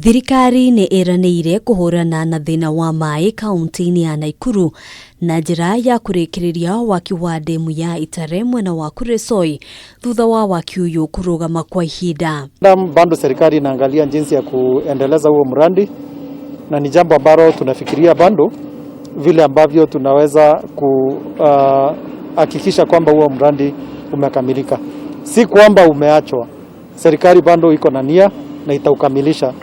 Thirikari nĩ ĩranĩire kũhũrana na thĩna wa maĩ kaunti-inĩ ya Naikuru na njĩra ya kũrĩkĩrĩria waki wa ndemu ya Itare mwena wa Kuresoi thutha wa waki ũyũ kũrũgama kwa ihinda. Bado serikali inaangalia jinsi ya kuendeleza huo mradi na ni jambo ambalo tunafikiria bado vile ambavyo tunaweza kuhakikisha kwamba huo mradi umekamilika, si kwamba umeachwa. Serikali bado iko na nia na itaukamilisha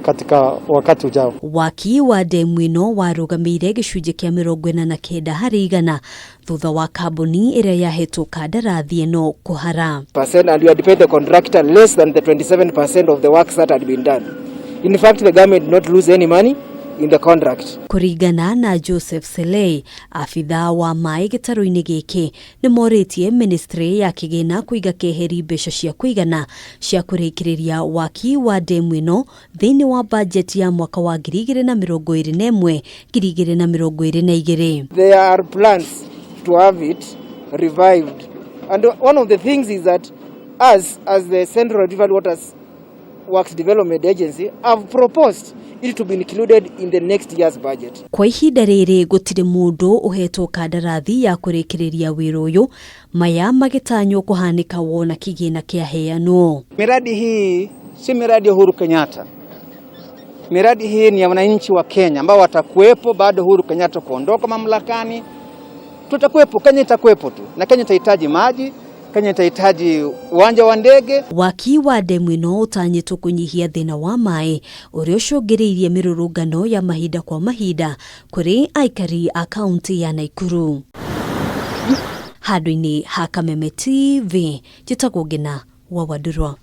katika wakati ujao. Waki wa ndemu ĩno warũgamĩire gĩcunjĩ kĩa 49 harĩ igana thutha wa kambuni ĩrĩa yahetwo kandarathi ĩno kũhara. Percent, and we had paid the contractor less than the 27% of the works that had been done. In fact, the government did not lose any money in the contract. Kũringana na Joseph Selei, abithaa wa maĩ gĩtarũ-inĩ gĩkĩ, nĩ morĩtie ministry ya kĩgĩna kũiga keheri mbeca cia kũigana cia kũrĩkĩrĩria waki wa ndemu ĩno thĩinĩ wa bajeti ya mwaka wa 2021 2022. There are plans to have it revived. And one of the things is that us, as the Central Rift Valley Waters Works Development Agency, have proposed it to be included in the next year's budget. Kwa ihinda rĩrĩ gũtirĩ mũndũ ũhetwo kandarathi ya kũrĩkĩrĩria wĩra ũyũ, maya magĩtanywo kũhanĩka wona kĩgĩna kĩaheanwo. Miradi hii si miradi ya Uhuru Kenyatta. Miradi hii ni ya wananchi wa Kenya ambao watakuwepo baada Uhuru Kenyatta kuondoka mamlakani. Tutakuwepo, Kenya itakuwepo tu, na Kenya itahitaji maji, Kenya itahitaji uwanja wa ndege. Waki wa ndemu ĩno ũtanyĩtwo kũnyihia thĩna wa maĩ ũrĩa ũcũngĩrĩirie mĩrũrũngano ya mahinda kwa mahinda kũrĩ aikari a kaunti ya Naikuru. Handũ-inĩ ha Kameme TV, njĩtagwo Ngina wa Wandurwa.